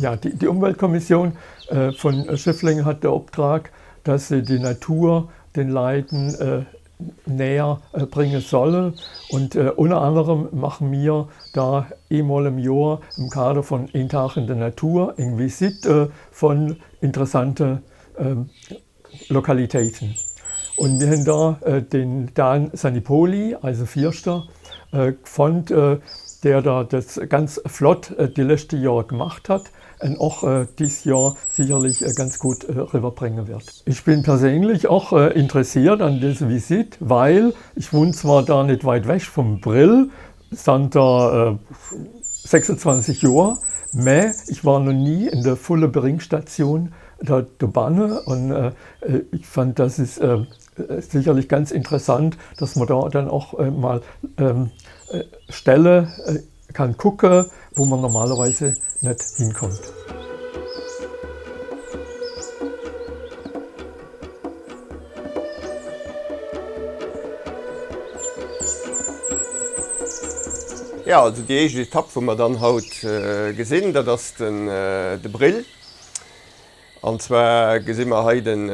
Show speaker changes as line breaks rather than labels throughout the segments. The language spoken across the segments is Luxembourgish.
Ja, die, die Umweltkommission äh, von Schifflingen hat der Auftrag, dass sie die Natur den Leuten äh, näher äh, bringen solle. Und äh, unter anderem machen wir da einmal im Jahr im Kader von Ein Tag in der Natur ein Visit äh, von interessanten ähm, Lokalitäten. Und wir haben da äh, den Dan Sanipoli, also Vierster, äh, gefunden, äh, der da das ganz flott äh, die letzten Jahre gemacht hat und auch äh, dieses Jahr sicherlich äh, ganz gut äh, rüberbringen wird. Ich bin persönlich auch äh, interessiert an dieser Visit, weil ich wohne zwar da nicht weit weg vom Brill, sind da äh, 26 Jahre, aber ich war noch nie in der Fulle Beringstation der, der Banne und äh, ich fand, das ist äh, sicherlich ganz interessant, dass man da dann auch äh, mal ähm, äh, Stelle äh, kann gucken, wo man normalerweise nicht hinkommt.
Jo, also déi éischt Etapp, wou mer dann haut gesinn, dat ass den de Brill. An zwar gesi mer hei den,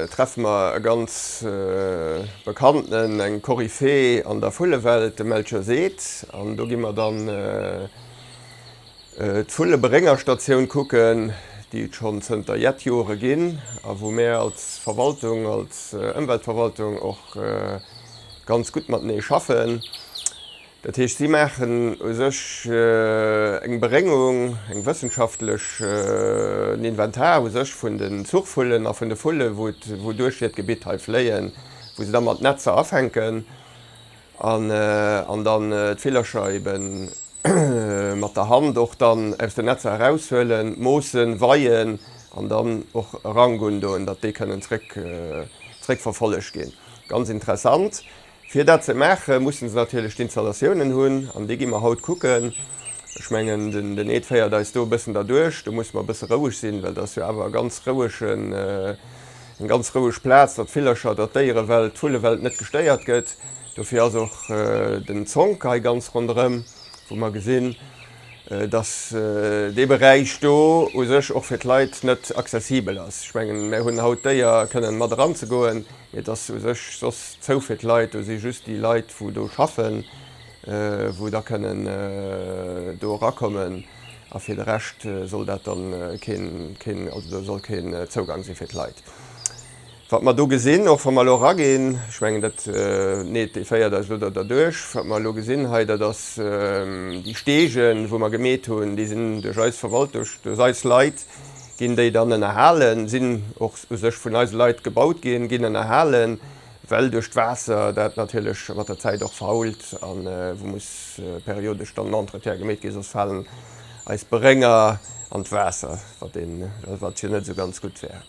treffe mer e ganz bekannten, eng Koryphäe an der Vullewelt, de Melchior Seed. An do gi mer dann D'Vulleberéngerstatioun kucken, déi et schonn zënter jett Jore ginn a wou mär als Verwaltung, als Ëmweltverwaltung och ganz gutt matenee schaffen. Dat heescht, si maachen u sech eng Beréngung, eng wëssenschaftlech, en Inventar u sech vun den Zuchvullen a vun de Vulle wou et, wou duerch hiert Gebitt hei fléien, wou se da mat Netzer afänken. An dann d'Villercher eben mat der Hand och dann aus den Netzer eraushuelen, moossen, weien an dann och e Rank undoen, datt déi kënnen zréck zréckverfollegt ginn. Ganz interessant. Fir dat ze maachen, mussen se natierlech d'Installatiounen hunn an déi gi mer haut kucken. Ech mengen, den Ed féiert eis do e bëssen derduerch. Do musse mer e bësse roueg sinn, well dat ass jo awer e ganz rouegen, Eng ganz roueg Plaz, datt d'Villercher, datt d'Déierewelt, d'Vullewelt net gestéiert gëtt. Dofir ass och den Zonk hei ganz ronderëm, wou mer gesinn, datt dee Beräich do u sech och fir d'Leit net accessibel ass. Ech mengen, mär hunn haut d'Éier, kënnen mat eranzegoen, mee et ass u sech soss zou fir d'Leit. Do si just déi Leit, wou do schaffen, wou da kënnen do erakommen. A fir de Rescht soll dat dann keen, keen, also do soll keen Zougang si fir d'Leit. Wat mer do gesinn, och wa mer elo eraginn, ech mengen dat, nee, dee féiert eis elo do derduerch, wat mer elo gesinn hei, dat ass déi Stegen, wou mer gemeet hunn, déi sinn duerch eis Verwaltung, duerch eis Leit ginn déi dann ënnerhalen, sinn och u sech vun eise Leit gebaut ginn, ginn ënnerhalen. Well duerch d'Waasser, dat natierlech mat der Zäit och fault a wou muss periodesch dann en Entretien gemeet ginn, soss falen eis Berénger an d'Waasser, wat een, wat jo net esou ganz gutt wär.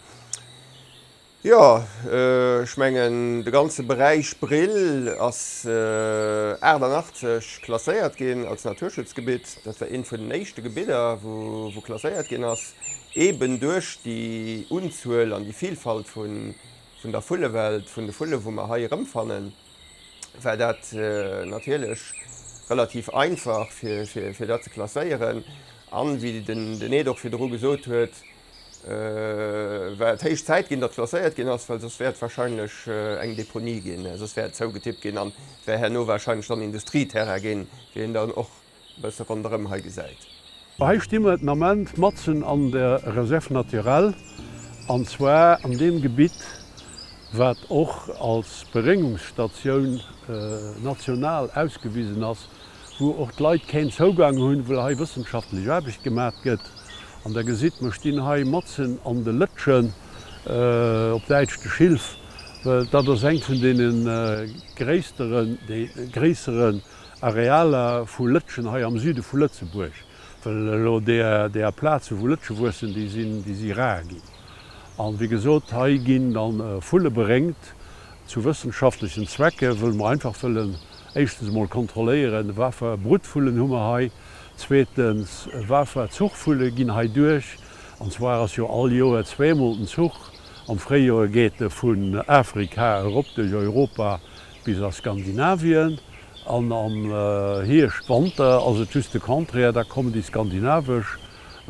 Jo, ech mengen de ganze Beräich Brill ass 88 klasséiert ginn als Naturschutzgebitt. Dat war eent vun den éischte Gebidder, wou klasséiert ginn ass, eeben duerch déi Unzuel an déi Vilfalt vun Vun der Vullewelt, vun de Vulle wou mer hei erëmfannen, war dat natierlech relativ einfach fir dat ze klasséieren. An, wéi den Ed och virdru gesot huet, war et héich Zäit ginn, datt klasséiert ginn ass, well soss wär et wahrscheinlech eng Deponie ginn, soss wär et zougetippt ginn an et wär herno wahrscheinlech dann Industrieterrain ginn, wéi een dann och e bësse ronderëm hei gesäit.
Hei sti mer den Ament matzen an der Réserve naturelle, an zwar an deem Gebitt, wat och als Beréngungsstatioun national ausgewisen ass, wou och d'Leit keen Zougang hunn, well hei wëssenschaftlech Aarbecht gemat gëtt. An Der gesitt, mer stinn hei matzen an de Lëtschen, op Däitsch de Schilf, well dat ass eng vun deene gréissteren, gréisseren Arealer vu Lëtschen hei am Süde vu Lëtzebuerg, well elo deeër Plaze wou Lëtsche wuessen, déi sinn, déi si rar ginn. An wéi gesot, hei ginn dann Vulle beréngt zu wëssenschaftlechen Zwecke, wëll mer einfach wëllen éischtens emol kontrolléieren, wafer Brutvullen hu mer hei, zweetens wafer Zuchvulle ginn hei duerch, an zwar ass jo all Joer zweemol den Zuch, am Fréijoer geet e vun Afrika erop duerch Europa bis a Skandinavien, an am Hierscht, Wanter ass et just de Contraire, da kommen déi skandinavesch.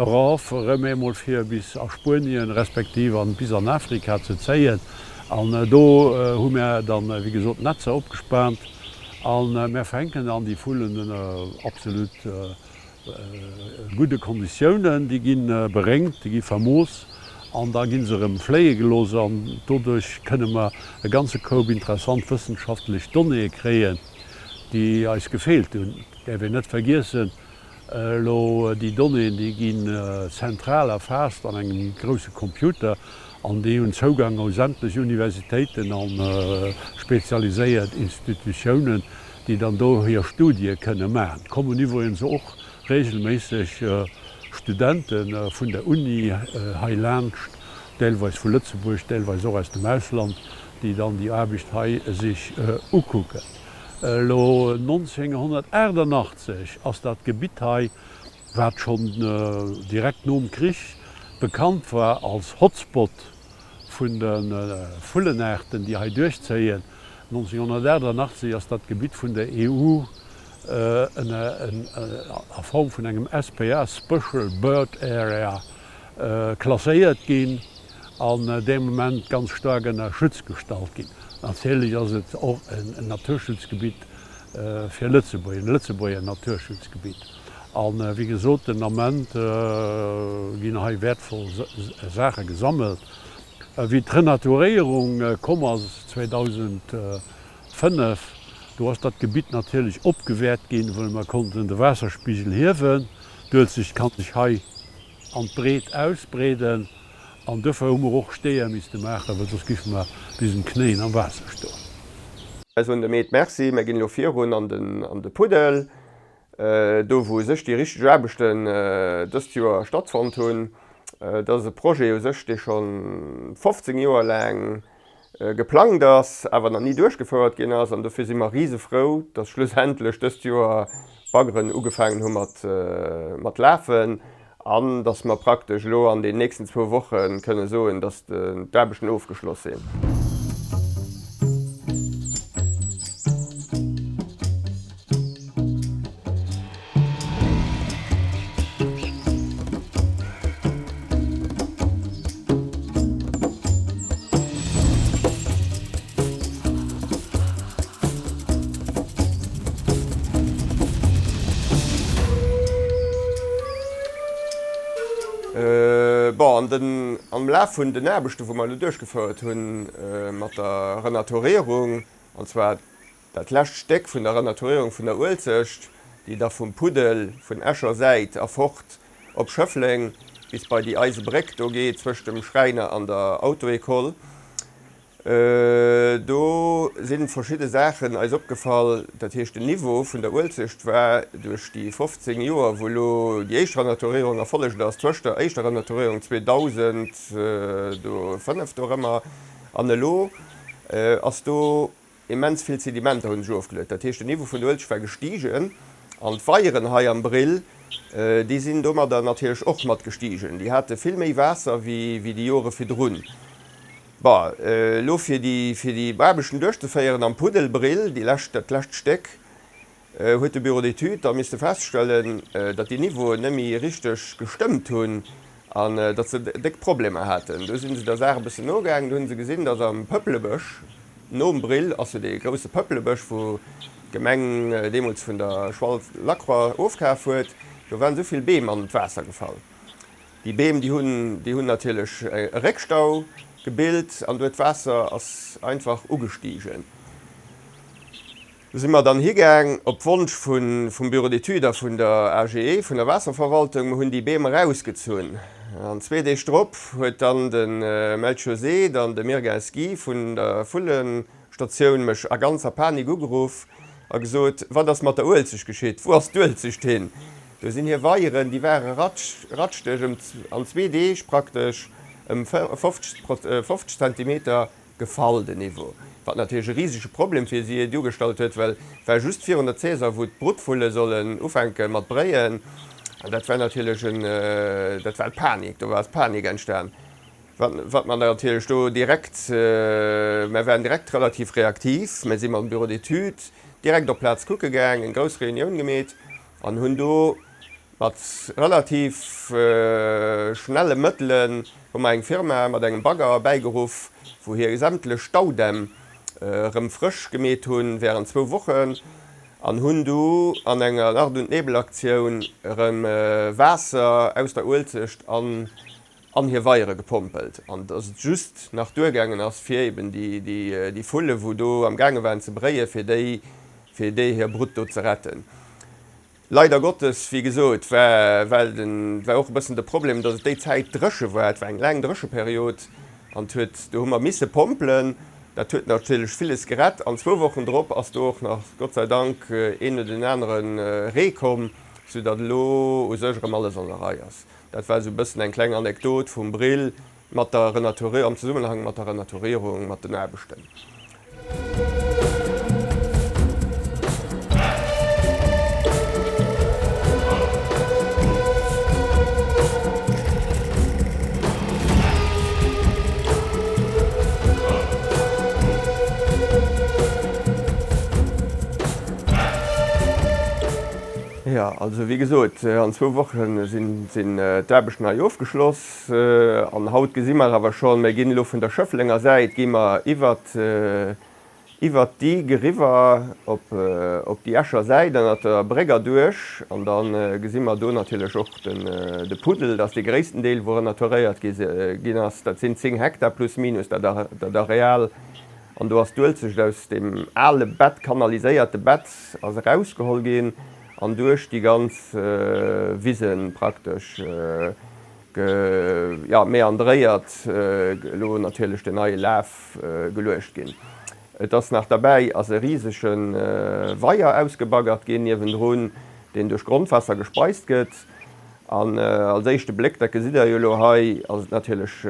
Erof erëm eemol fir bis a Spuenien, respektiv an bis an Afrika ze zéien. An do hu mär dann, wéi gesot, Netzer opgespaant a mär fänken dann déi Vullen ënner absolut gudde Konditiounen. Déi gi beréngt, déi gi vermooss an da gi se erëm fléie gelooss. An doduerch kënne mer e ganze Koup interessant wëssenschaftlech Donnéeë kréien, déi eis gefeelt hunn. Däerf een net vergiessen, Elo déi Donnéeën, déi ginn zentral erfaasst an engem grousse Computer an déi hunn Zougang u sämtlech Universitéiten a spezialiséiert Institutiounen, déi dann do hir Studië kënne maachen. Et kommen iwwregens och regelméisseg Studente vun der Uni hei laanscht, deelweis vu Lëtzebuerg, deelweis och aus dem Ausland, déi dann déi Aarbecht hei sech ukucken. Elo 1988 ass dat Gebitt hei, wat schonn direkt nom Krich bekannt war als Hotspot vun de Vullenaarten, déi hei duerchzéien, 1988 ass dat Gebitt vun der EU a Form vun engem SPA, Special Bird Area, klasséiert ginn an dee Moment ganz staark ënner Schutz gestallt ginn. Natierlech ass et och en Naturschutzgebitt fir Lëtzebuerg, en Lëtzebuerger Naturschutzgebitt. A wéi gesot, den Ament ginn hei wäertvoll Saache gesammelt. Wéi d'Renaturéierung komm ass 2005, do ass dat Gebitt natierlech opgewäert ginn, well mer konnten de Waasserspigel hiewen. D'Uelzecht kann sech hei an d'Breet ausbreeden an duerfir hu mer och Steeër misste maachen, well soss géife mer bis un d'Knéien am Waasser stoen.
Mir soen dem Ed Merci. Mir ginn elo virun an de Puddel, do wou u sech déi richteg Aarbechten dëst Joer stattfonnt hunn. Dat ass e Projet u sech, dee scho 15 Joer laang geplangt ass, awer nach ni duerchgefouert ginn ass. An dofir si mer risefrou, dass schlussendlech dëst Joer d'Baggeren ugefaangen hu mat lafen an dass mer praktesch elo an den nächsten zwou Woche kënne soen, dass d'Aarbechten ofgeschloss sinn. Bon, an den, am Laf vun den Aarbechten, wou mer elo duerchgefouert hunn mat der Renaturierung, an zwar Dat lescht Stéck vun der Renaturéierung vun der Uelzecht, déi da vum Puddel vun Escher Säit erfort op Schëffleng bis bei déi eise Bréck do geet, zwëscht dem Schräiner an der Auto-École, do si verschidde Saachen eis opgefall. Dat heescht, den Niveau vun der Uelzecht war duerch déi 15 Joer, wou elo déi éischt Renaturéierung erfollegt ass, zwëscht der éischter Renaturéierung 2005 dorëmmer an elo, ass do Immens vill Sedimenter hunn sech ofgeluet, dat heescht den Niveau vun der Uelzecht war gestigen an d'Weieren hei am Brill, déi sinn domadder natierlech och mat gestigen. Déi hate vill méi Waasser wéi déi Jore virdrun. Bon, elo fir déi fir déi Aarbechten duerchzeféieren am Puddelbrill, déi lescht, dat lescht Stéck, huet de Bureau d'études da misste feststellen, datt déi Niveauen net méi richteg gestëmmt hunn an datt se déck Problemer haten. Do si se der Saach e bëssen nogaangen. Do hu se gesinn, datt am Pëppelebësch, nom Brill ass jo dee grousse Pëppelebësch, wou d'Gemeng deemools vun der Schwall Lacroix ofkaf huet, do waren esou vill Beem an d'Waasser gefall. Déi Beem, déi hunn, déi hunn natierlech e Réckstau gebilt an do d'Waasser ass einfach ugestigen. Do si mer dann higaang, op Wonsch vum Bureau d'études a vun der AGE, vun der Waasserverwaltung. Mer hunn déi Beem erausgezunn. An zwee Deeg drop huet dann de Melchior Seed an de Mirgens Guy vun der Vullestatioun mech a ganzer Panik ugeruff a gesot, Wat ass mat der Uelzecht geschitt? Wou ass d'Uelzecht hin? Do sinn hir Weieren, déi ware ratsch, ratschdeg an zwee Deeg praktesch ëm 50 Zentimeter Gefall, den Niveau, wat natierlech e risege Problem fir si duergestallt huet, well et war just virun der Saison, wou d'Brutvulle sollen ufänke mat bréien, an dat war natierlech en, dat war Panik, do war Panik entstan. Wat, wat mer natierlech do direkt, mer waren direkt relativ reaktiv, mer si mam Bureau d'études direkt op d'Plaz kucke gaang, eng grouss Reunioun gemeet an hunn do. Mat relativ schnelle Mëttelen hu mer eng Firma mat engem Bagger erbäigeruff, wou hir sämtlech Staudämm erëm frësch gemeet hunn während zwou Wochen an hunn du an enger Nacht und Nebel-Aktioun erëm Waasser aus der Uelzecht an an hir Weiere gepompelt an dass et just nach duergaangen ass, fir eben déi Vulle wou do am gaange waren ze bréien, fir déi fir déi hir Brutt do ze retten. Leider Gottes, wéi gesot, war well den war och e bëssen de Problem, dass et déi Zäit dréche war. Et war eng laang Drécheperiod an et huet, do hu mer misse pompelen. Dat huet natierlech villes gerett. An zwou Wochen drop ass do och nach, Gott sei Dank, een oder deen anere Ree komm, soudatt elo u sech erëm alles an der Rei ass. Dat war esou e bëssen eng kleng Anekdot vum Brill mat der Renaturie am Zesummenhang mat der Renaturierung, mat den Aarbechten. Jo, also wéi gesot, an zwou Woche sinn d'Aarbechten hei ofgeschloss. An haut gesi mer awer schonn, mir ginn elo vun der Schëfflenger Säit gi mer iwwert, iwwert déi Geriwwer op, op déi Escher Säit ënnert der Bréck erduerch. An da gesi mer do natierlech och den, de Puddel. Dat ass dee gréissten Deel, wou renaturéiert gi, ginn ass. Dat sinn 10 Hektar plus minus dat, dat Areal. An do ass d'Uelzecht aus deem ale Bett, kanaliséierte Bett ass erausgeholl ginn an duerch déi ganz Wise praktesch ge, meandréiert, elo natierlech den neie Laf geluecht ginn. Et ass nach derbäi ass e risege Weier ausgebaggert ginn niewendrun, deen duerch Grondwaasser gespeist gëtt. An als éischte Bléck, dat gesitt Der jo elo hei, ass et natierlech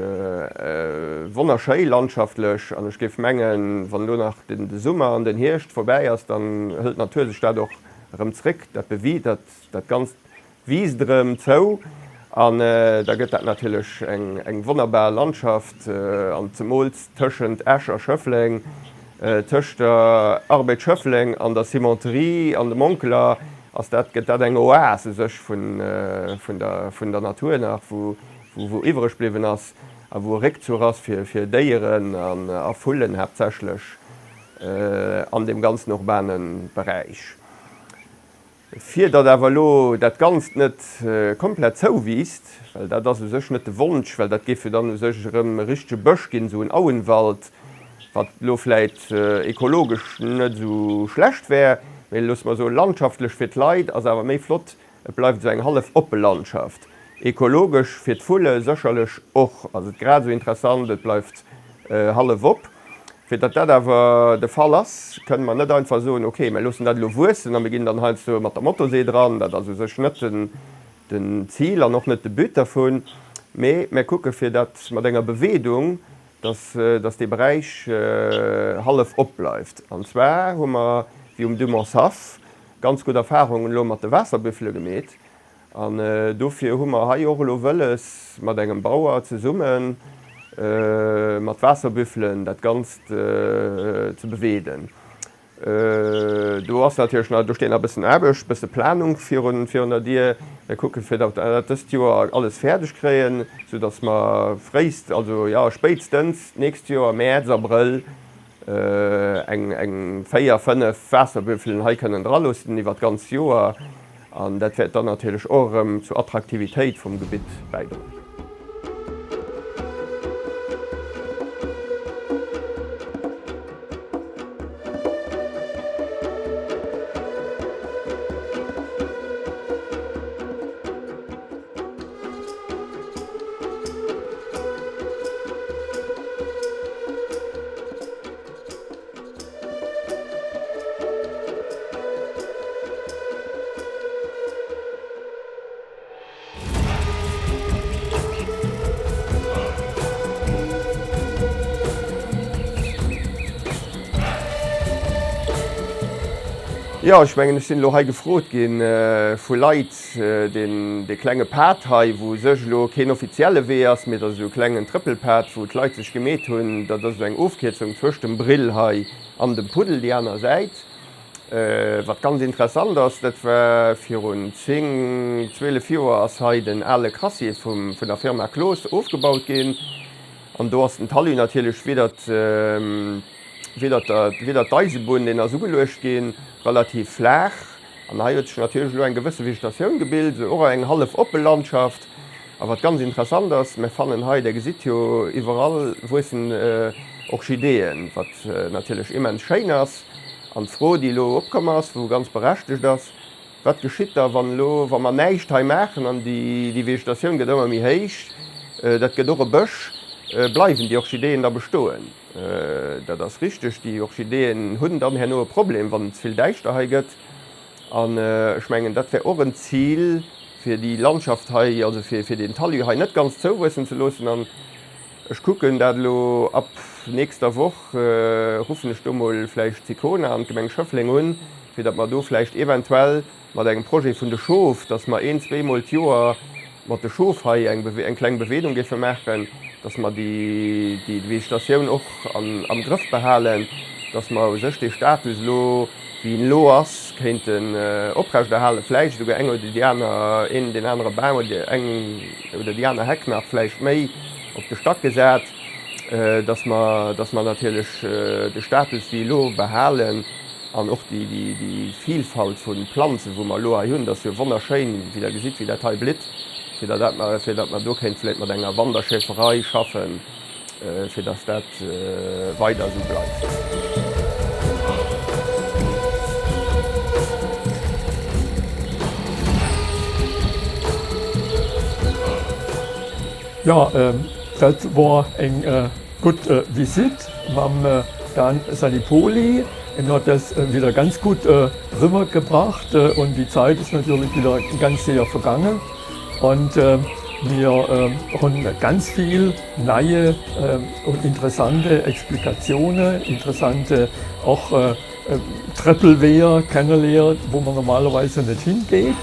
wonnerschéi landschaftlech. An ech géif mengen, wann elo nach de Summer an den Hierscht vorbäi ass, dann hëlt d'Natur sech dat och erëm zréck, dat Bewi, dat dat Ganzt wiisst erëm zou an da gëtt dat natierlech eng wonnerbar Landschaft an zemools tëschent Esch a Schëffleng, tëscht der Arbed Schëffleng an der Cimenterie an dem Onkeler ass dat, gëtt dat eng Oas u sech vun der Natur nach, wou wou iwwreg bliwwen ass a wou e Réckzuch ass fir Déieren a Vullen haaptsächlech an deem ganzen urbane Beräich. Fir datt awer elo dat Ganzt net komplett zouwiisst, well dat ass u sech net de Wonsch, well dat géif jo dann u sech erëm e richtege Bësch ginn, esou en Auenwald, wat elo vläit ekologesch net esou schlecht wär, mee loosse mer soen, landschaftlech fir d'Leit ass awer méi flott, et bleift esou eng hallef oppe Landschaft. Ekologesch fir d'Vulle sécherlech och ass et grad esou interessant, et bleift hallef op. Fir datt dat awer de Fall ass, kënne mer net einfach soen, okay, mir loossen dat elo wuessen a mir ginn dann heiansdo mat der Motosee dran. Dat ass u sech net den Zil an och net de But dervun, mee mir kucke fir dat mat enger Beweedung, datt datt dee Beräich hallef op bleift. An zwar hu mer, wéi um Dumontshaff, ganz gutt Erfahrungen elo mat de Waasserbüffele gemeet. An dofir hu mer hei och elo wëlles, mat engem Bauer zesumme mat Waasserbüffelen dat Ganzt ze beweeden. Do ass natierlech nach, do steet nach e bëssen Aarbecht, e bësse Planung virun der Dier. Mir kucken, fir datt mer dat dëst Joer alles fäerdeg kréien, soudatt mer fréist, also jo, spéitstens d'nächst Joer, Mäerz, Abrëll, eng 4, 5 Waasserbüffelen hei kënnen draloossen iwwer d'ganz Joer an dat wäert dann natierlech och erëm zur Attraktivitéit vum Gebitt bäidroen. Jo, ech mengen, ech sinn elo hei gefrot gi vu Leit, Deen, dee klenge Pad hei, wou u sech elo keen offizielle Wee ass, mee dat ass esou e klengen Trëppelpad, wou d'Leit sech gemeet hunn, dat ass esou eng Ofkierzung zwëscht dem Brill hei an dem Puddel déi aner Säit. Wat ganz interessant ass, dat war virun 10, 12 Joer ass hei den ale Crassier vum, vun der Firma Cloos ofgebaut ginn. An do ass den Talus natierlech weder weder der, weder d'Eisebunn, deen ass ugeluecht ginn, relativ flaach. An hei huet sech natierlech elo eng gewësse Vegetatioun gebilt, esou och eng hallef oppe Landschaft. A wat ganz interessant ass, mir fannen hei, Der gesitt jo, iwwerall wuessen Orchideeën, wat natierlech immens schéin ass. An d'Fro, déi elo opkomm ass, wou ganz berechtegt ass, Wat geschitt da, wann elo, wa mer näischt hei maachen an déi Vegetatioun gëtt ëmmer méi héich, dat gëtt och e Bësch, bleiwen déi Orchideeën da bestoen? Dat ass richteg, déi Orchideeën hunn dann herno e Problem, wann et ze vill däischter hei gëtt. An ech mengen, dat wär och en Zil, fir déi Landschaft hei, also fir deen Talus hei net ganz zouwuessen ze loossen. An ech kucken dat elo ab nächster Woch, ruffen ech do mol vläicht d'Sicona an d'Gemeng Schëffleng un, fir datt mer do vläicht eventuell mat engem Projet vun de Schof, datt mer een, zweemol d'Joer mat de Schof hei eng eng kleng Beweedung géife maachen, datt mer déi déi Vegetatioun och an am Grëff behalen, datt mer u sech dee Status elo, wéi en elo ass, kéinten oprechterhalen, vläicht esouguer eng oder déi aner, een deen anere Bam oder eng oder déi aner Heck nach vläicht méi op de Stack gesat, datt mer datt mer natierlech de Status wéi elo behalen. An och déi Vielfalt vu Planzen, wou mer elo hei hunn, dat ass jo wonnerschéin, wéi Der gesitt, wéi dat hei blitt, fir datt mer, fir datt mer do kéint vläicht mat enger Wanderschäferei schaffen, fir datt dat weider esou bleift.
Jo, dat wor eng gutt Visitt mam Dan Sannipoli. En hat das wieder ganz gut rübergebracht und die Zeit ist natürlich wieder ganz sehr vergangen und mir hunn ganz vill neie und interessante Explikationen, interessante och Trëppelweeër kenneliert, wou man normalerweise net hingeht.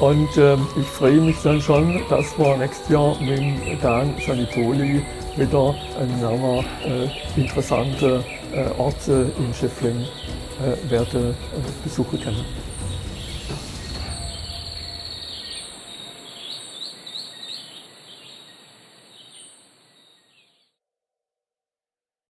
Und ich freue mich dann schon, dass wir nächstes Jahr mit dem Dan Sannipoli wieder en aner interessante Ort in Schëffleng wäerte besuche kënnen.